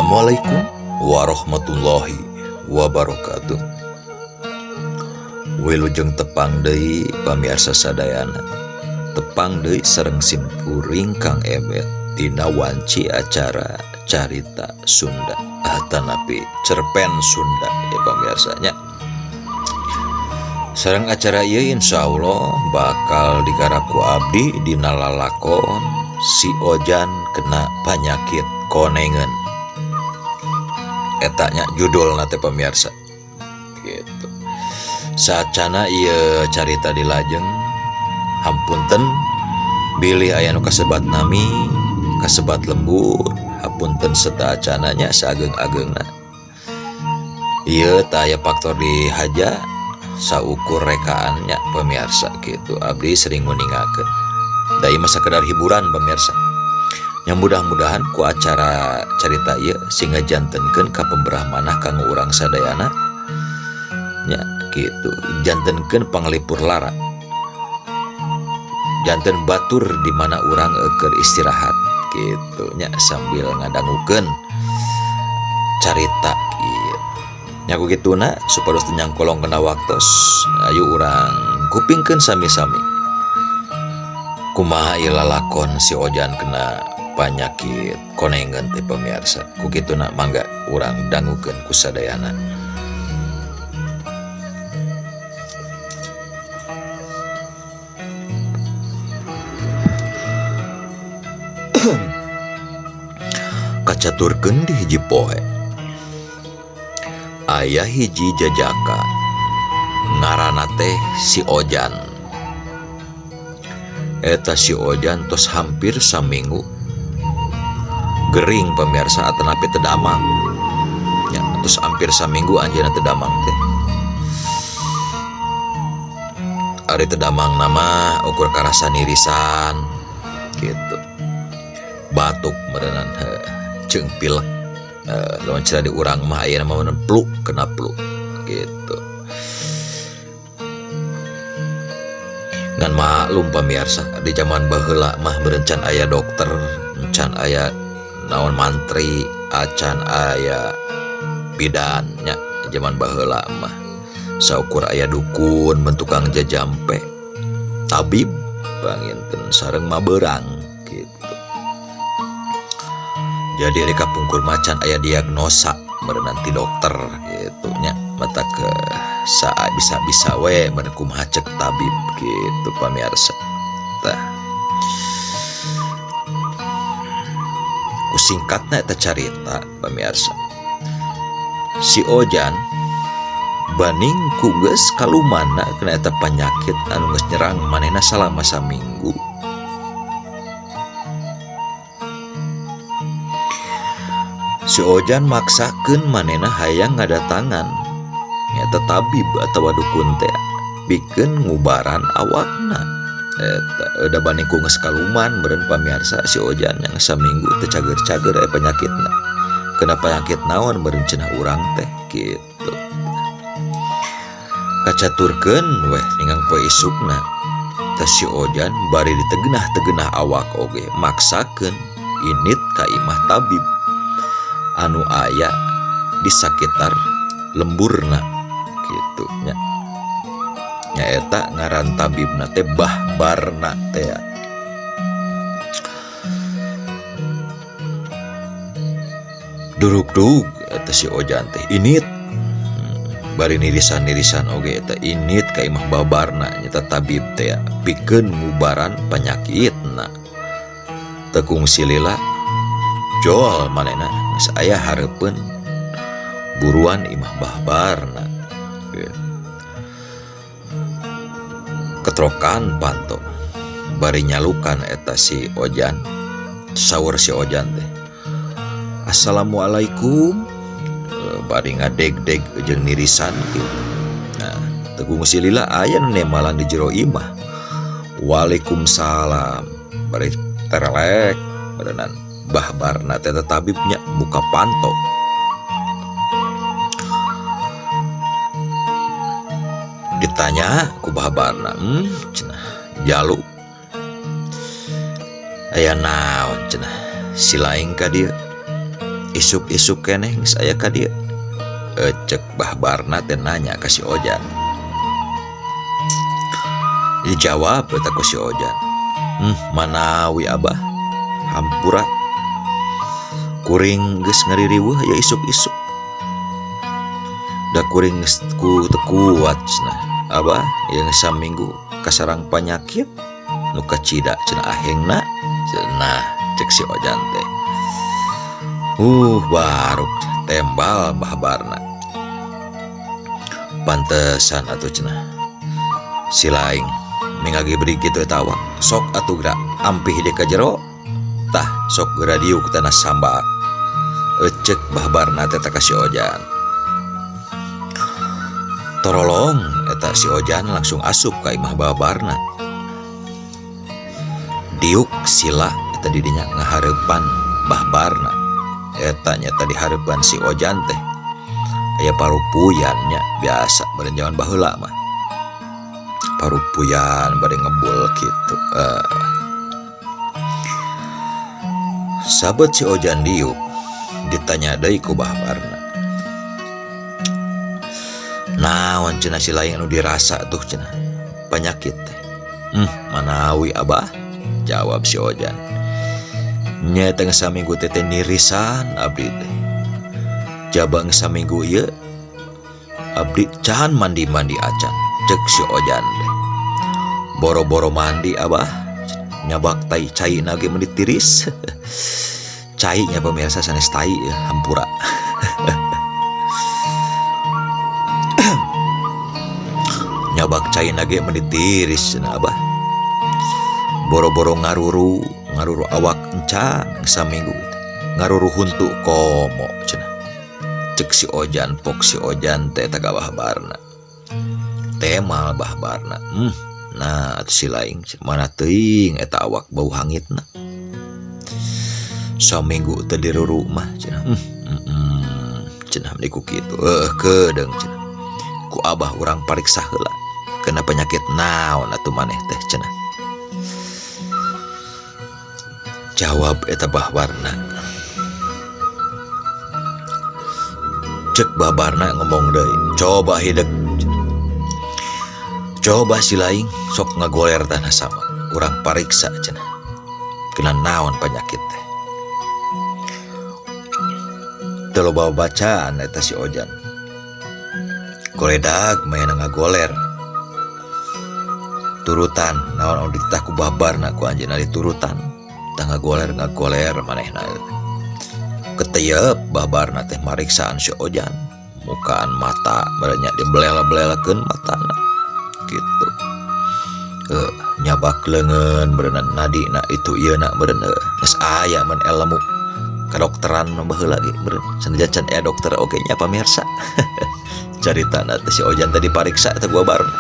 Assalamualaikum warahmatullahi wabarakatuh. Wilujeng tepang deui pamiarsa sadayana. Tepang deui sareng simkuring Kang Ebet dina wanci acara Carita Sunda atanapi Cerpen Sunda ya pamiarsa nya. Sareng acara ieu insyaallah bakal digarap ku abdi dina lalakon Si Ojan Kena Panyakit Konengen. Eta nya judulna teh pemirsa gitu. Saacana ieu carita dilajeng, hapunten bilih aya nu kasebat nami, kasebat lembur, hapunten sateuacanna nya saageng-agengna. Ieu teu aya faktor dihaja saukur rekaannya pemirsa gitu. Abdi sering nguningakeun. Da ieu mah sakedar hiburan pemirsa. Yang mudah-mudahan ku acara carita ieu sing ngajantenkeun ka pemberah manah kanggo urang sadayana nya gitu. Jantenkeun panglipur lara. Janten batur di mana urang keur istirahat gitu nya sambil ngadangukeun carita ieu. Nya ku kituna supados teu nyangkolong kana waktos, ayu urang kupingkeun sami-sami. Kumaha ieu lalakon si Ojan kena panyakit konengen teh pemirsa. Ku kituna mangga urang dangukeun ku sadayana. Kacaturkeun di hiji poe. Aya hiji jajaka ngaranna teh si Ojan. Eta si Ojan tos hampir saminggu gering pemirsa atanapi teu damang. Ya, tos hampir saminggu anjeunna teu damang teh. Ari teu damang nama ukur karasa nirisan gitu. Batuk meureunan heuh jeung pilek. Lamun cenah di urang mah ayeuna mah meureun flu, kena flu gitu. Ngan maklum pamirsa, di zaman baheula mah meureun can aya dokter, can aya naon mantri, acan aya bidan nya zaman baheula mah. Saukur aya dukun, mun tukang jajampe, tabib panginten sareng mabeurang gitu. Jadi ari kapungkur macan aya diagnosa meureun ti dokter gitu nya, matak ke saa bisa-bisa we meureun kumaha cek tabib gitu pamirsa. Tah. Ku singkatna eta carita pamirsa. Si Ojan baning ku geus kalumana kena eta panyakit anu geus nyerang manehna salama saminggu. Si Ojan maksakeun manehna hayang ngadatangan nyata tabib atawa dukun teh pikeun ngubaran awakna. Eta da baning ku geus kaluman meureun pamirsa si Ojan yang saminggu teu cager-cager aya penyakitna. Kena penyakit naon meureun cenah urang teh gitu. Kacaturkeun weh ningang poe isukna teh si Ojan bari ditegenah-tegenah awak oge maksakeun init ka imah tabib anu aya di sakitar lemburna gitu nya. Nyaeta ngaran tabibna teh Bah Barna teh. Duruk-duruk eta si Ojan teh init. Bari nirisan-nirisan oge eta init ka imah Babarna nyata tabib teh pikeun ngubaran panyakitna. Tekung silila jol manehna geus aya hareupeun buruan imah Babarna. Ketrokan panto bari nyalukan eta si Ojan. Saur si Ojan teh, Assalamualaikum. Bari ngadeg-deg jeung nirisan kieu. Nah, tegung silila aya nu nemalan di jero imah. Waalaikumsalam. Bari terelek berenan Bah Barna teh tabibnya buka panto. Ditanya ku Bah Barna, cenah jalu. Aya naon cenah? Si laing ka dieu. Isuk-isuk keneh geus aya ka dieu. Cek Bah Barna teh nanya ka si Ojan. Dijawab eta ku si Ojan. Manawi Abah hampura kuring geus ngaririweuh ya isuk-isuk. Da kuring geus ku teu kuat cenah. Abah yang saminggu kasarang panyakit nu kacida cenah ahengna cenah cek si Ojan teh. Baruk tembal Bah Barna. Pantesan atuh cenah. Si laing mingagi beri kitu eta awak. Sok atuh geura ampih di ka jero. Tah sok geura diuk tanah sambak. Ecek Bah Barna teh ka si Ojan. Torolong eta si Ojan langsung asup ka imah Bah Barna. Diuk sila eta di dinya ngahareupan Bah Barna. Eta nya tadi hareupan si Ojan teh aya parupuyan nya biasa beureun jaman baheula mah. Parupuyan bade ngebul kitu. Sabet si Ojan diuk ditanya deui ku Bah Barna. Naon cenah si lain anu dirasa tuh cenah penyakit teh. Manawi Abah jawab si Ojan. Nya teh saminggu teh teh nirisan abdi teh. Jabang saminggu ieu abdi can mandi-mandi acan cek si Ojan teh. Boro-boro mandi Abah nyabak tai cai na ge meuni tiris. Cai nya pemirsa sanes tai ya, hampura. Nyabak cai na ge meuni tiris cenah Abah. Boro-boro ngaruru, ngaruru awak encan saminggu ngaruru huntu komo cenah. Cek si Ojan pok si Ojan teh eta ka Bah Barna. Temal Bah Barna. Nah atuh si laing mana teuing eta awak bau hangitna. Saminggu teh diruru mah cenah. Cenah meni ku kitu. Kedeung cenah. Ku Abah urang pariksa heula. Kena penyakit naon atuh maneh teh cenah. Jawab eta Bah Barna. Cek Bah Barna ngomong deui, coba hideg. Coba si laing sok ngagoler tanah sama. Urang pariksa cenah. Kena naon penyakit teh. Teu loba bacaan eta si Ojan. Goledag mayana ngagoler. Turutan naon anu dititah ku Bah Barna ku anjeunna diturutan. Tah ngagoler ngagoler manehna. Keteyep Bah Barna teh mariksaan si Ojan. Mukaan mata merenya dibelel-belelkeun matana. Gitu. Nyabak leungeun berenang nadi na itu ieu na meureun geus aya mun ilmu kedokteran nu baheula ge meureun. Sanajan can aya dokter oge nya pamirsa. Caritana teh si Ojan teh dipariksa teh gua bareng.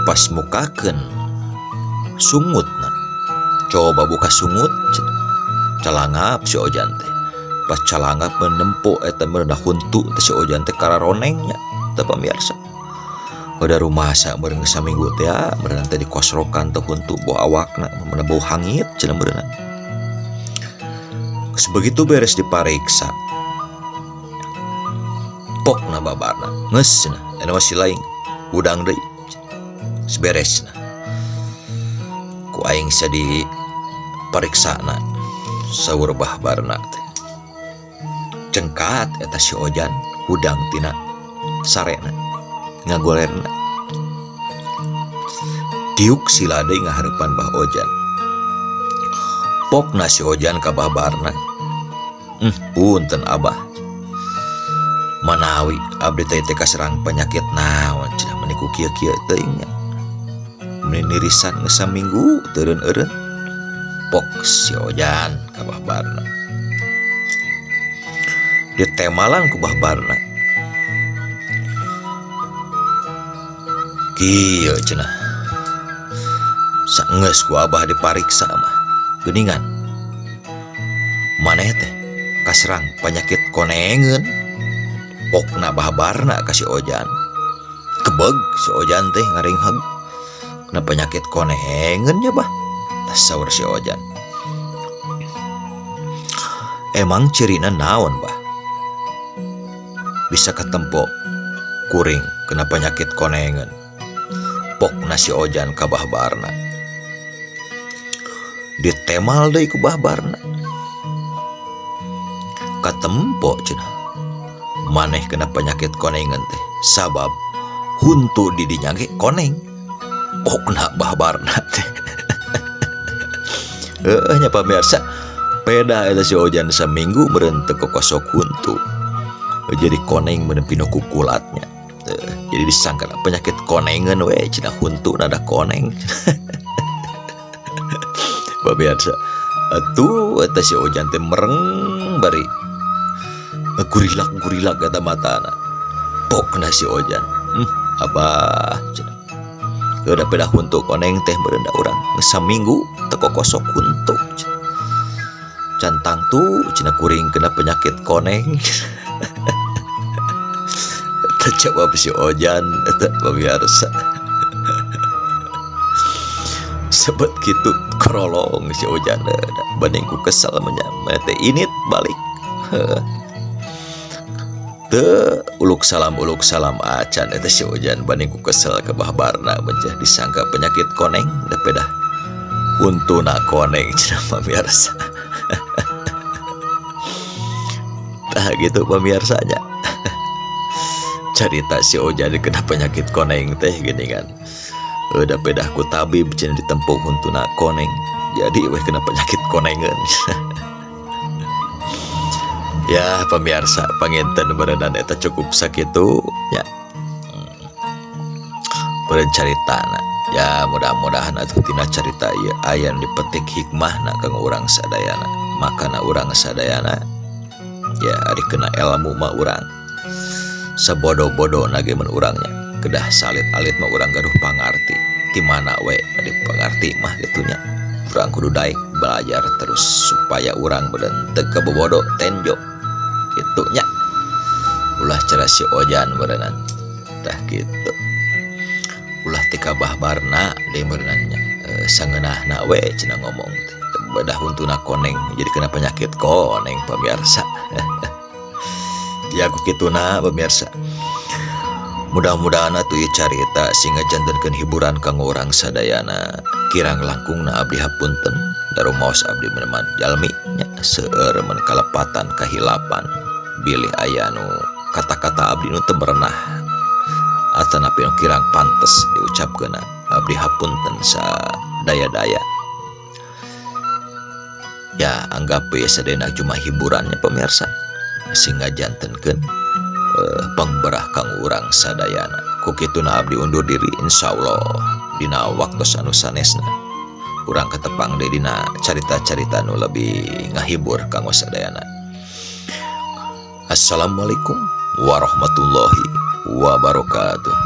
Pas mukakeun sungutna. Coba buka sungut calangap si Ojan teh. Pas calangap menempo eta meureun huntu teh si Ojan teh kararoneng nya teh pamirsa. Udah rumah sa meureun saminggu teh ya, meureun teh dikosrokan teh huntu bau awakna meureun bau hangit cenah meureun. Geus begitu beres dipariksa. Pokna babarna geus cenah, eta mah si laing hudang deui. Geus beres cenah. Ku aing sia dipariksana saur Bah Barna teh. Cengkat eta si Ojan hudang tina sarena ngagolerna. Diuk sila deui ngahareupan Bah Ojan. Pokna si Ojan ka Bah Barna. Punten Abah. Manawi abdi teh teh kaserang penyakit naon cenah meni ku kieu-kieu teuing nya. Meni nirisan geus saminggu teureun-eureun. Pok si Ojan ka Bah Barna. Ditemalan ku Bah Barna. Kieu cenah. Saenggeus ku Abah dipariksa mah. Geuningan. Maneh teh kaserang penyakit konengeun. Pokna Bah Barna ka si Ojan. Kebeg si Ojan teh ngaringheg. Kena penyakit konengeun nya Bah. Tah saur si Ojan. Emang cirina naon bah bisa katempo kuring kena penyakit konengan. Pokna si Ojan ka Bah Barna. Ditemal deui ku Bah Barna. Katempo cenah maneh kena penyakit konengan teh sabab huntu di dinya ge koneng. Pokna Bah Barna teh. Heueuh nya pamirsa, peda eta si Ojan saminggu meureun teu kokosok huntu. Jadi koneng meureun pino kukulatnya. Jadi disangka penyakit konengan we cenah huntu nada koneng. Pamirsa, atuh eta si Ojan teh mereng bari gurilak-gurilak eta matana. Pokna si Ojan, abah cenah. Udah peda huntu koneng teh meureun da urang geus saminggu teu kokosok huntu. Can tangtu cenah kuring kena penyakit koneng. Eta jawab si Ojan eta pamirsa. Sebet kitu korolong si Ojan banding ku kesel mah teh init balik. Teu uluk salam acan eta si Ojan banding ku kesel ka Bah Barna menjah disangka penyakit koneng da pedah huntuna koneng cenah pamirsa. Tah gitu pamirsanya. Carita si Ojan kena penyakit koneng teh gini kan. Udah pedah ku tabib cenah ditempuh huntuna koneng. Jadi weh kena penyakit konengan. Ya pemirsa panginten beredan eta cukup sakitu ya. Beureun caritana. Ya mudah-mudahan atuh tina carita ieu aya nu dipetik hikmahna kanggo urang sadayana. Makana urang sadayana ya ari kena ilmu mah urang. Sabodo-bodona ge mun urangnya kedah salit-alit mah urang gaduh pangarti. Ti mana we ari pangarti mah kitu nya. Urang kudu daek belajar terus supaya urang beureun teu kabobodo tenjo kitu nya. Ulah cara si Ojan beureunan tah kitu. Ulah ti ka Bah Barna deui beureunan nya. Sangeunahna we cenah ngomong teh. Bedah huntuna koneng jadi kena penyakit koneng pemirsa. Ya ku kituna pemirsa. Mudah-mudahan atuh ieu carita sehingga jantenkeun hiburan kanggo urang sadayana. Kirang langkungna abdi hapunten darumaos abdi meneman jalmi nya seueur mun kalepatan kahilapan bilih aya nu kata-kata abdi nu teu merenah atanapi nu kirang pantes diucapkeunna abdi hapunten sadaya-daya. Ya anggap we sadayana cuma hiburannya pemirsa sehingga jantenkeun pangberah kanggo urang sadayana. Ku kituna abdi undur diri insyaallah dina waktos anu sanesna urang ketepang deui dina carita-carita nu lebih ngahibur kanggo sadayana. Assalamualaikum warahmatullahi wabarakatuh.